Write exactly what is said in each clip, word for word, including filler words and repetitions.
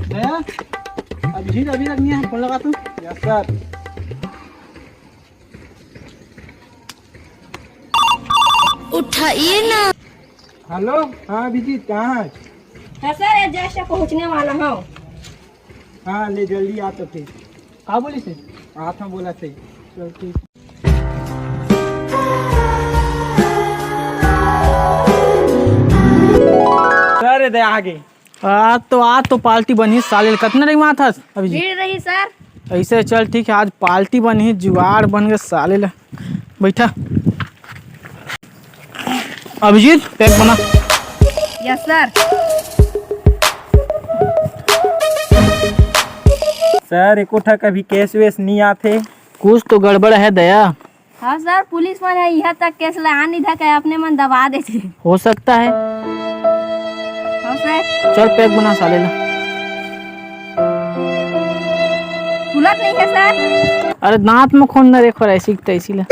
दया, अभिजीत अभी तक नहीं आया, फोन लगा तू। Yes sir. उठाइए ना। हेलो, हाँ अभिजीत, कहाँ है? हाँ सर, ये जस्ट पहुँचने वाला हूँ। हाँ, ले जल्दी आ तो फिर। का बोलिस हे? हाँ, बोलत हे। चल ठीक। सर, ये दे आगे। आज तो, आज तो पार्टी बनही साले। कतना टाइम आत हस अभिजीत? भीड़ रही सर। ऐसे चल ठीक है, आज पार्टी बनही, जुगाड़ बन गए साले ला। बैठा। अभिजीत, पैक बना। Yes sir. सर, एको ठक अभी केस वेस नहीं आथे। कुछ तो गड़बड़ है दया। हाँ सर, पुलिस मन ह इहाँ तक केस ला आन नहीं धके, अपने मन दबा देथे। हो सकता है। हाँ सर। चल पैक बना साले ला। खुलत नहीं है सर। अरे दांत में खून न रेख रहा है, सीखता इसीलिए।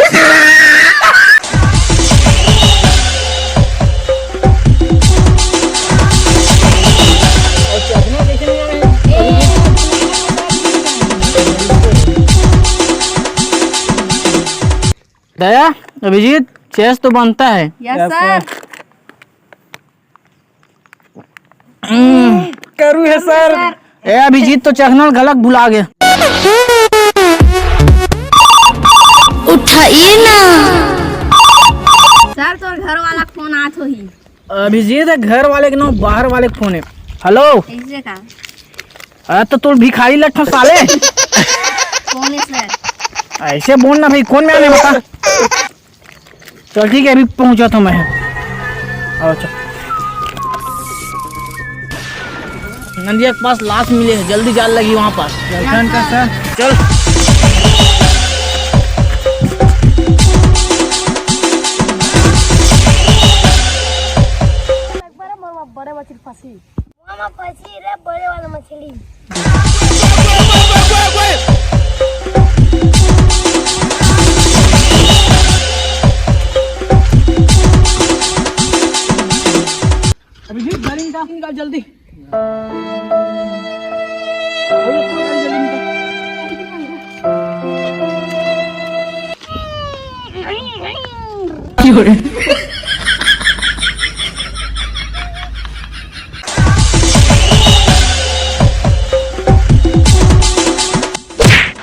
दया, अभिजीत, चेस तो बनता है। Yes sir. हम्म, करू है सर। ए अभिजीत तो चखना घलक भुला गया। उठाइए ना। सर, तोर घर वाला फोन आत होही। अभिजीत, घर वाले के ना, बाहर वाले के फोन है। हेलो। ऐसे का? अरे तो तोर भिखारी लगथो साले। कौन है सर? ऐसे बोल ना भाई, कौन में आने बता। चल ठीक है, अभी पहुंचा था मैं। आओ चल। नंदिया के पास लाश मिले है, जल्दी जाल लगी वहाँ पास। चल। बड़े मछली फंसी। मामा फंसी रे बड़े वाला मछली। अभिजीत, गाड़ी निकाल, निकाल जल्दी। अरे, तू गाड़ी जल्दी निकाल।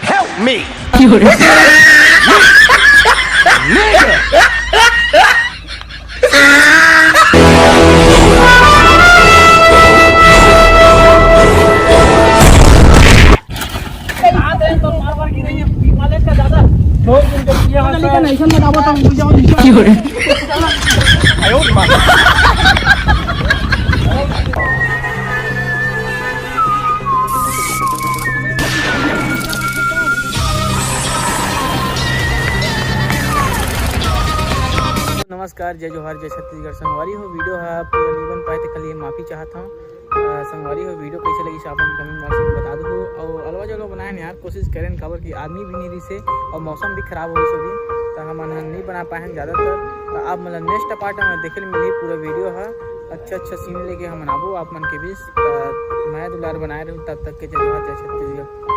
Help me! नमस्कार, जय जोहार, जय छत्तीसगढ़। संगवारी हो, वीडियो ह पूरा नहीं बन पाए, तेकर लिए माफी चाहत हूँ। अ, संगवारी हो, वीडियो कैसे लगिस आप मन कमेंट बॉक्स में बता दो। और अलवा जलवा बनाए हन यार, कोशिश करेन, काबर कि आदमी भी नहीं रहिसे और मौसम भी खराब हो गइस ओ दिन, त हमन ह नहीं बना पाए हन ज़्यादातर। त आप मन ल नेक्स्ट पार्ट में देखे ल मिलही पूरा वीडियो ह। अच्छा अच्छा सीन लेके हमन आबो आप मन के बीच। त मया दुलार बनाए रहू, तब तक के जय जोहार, जय छत्तीसगढ़।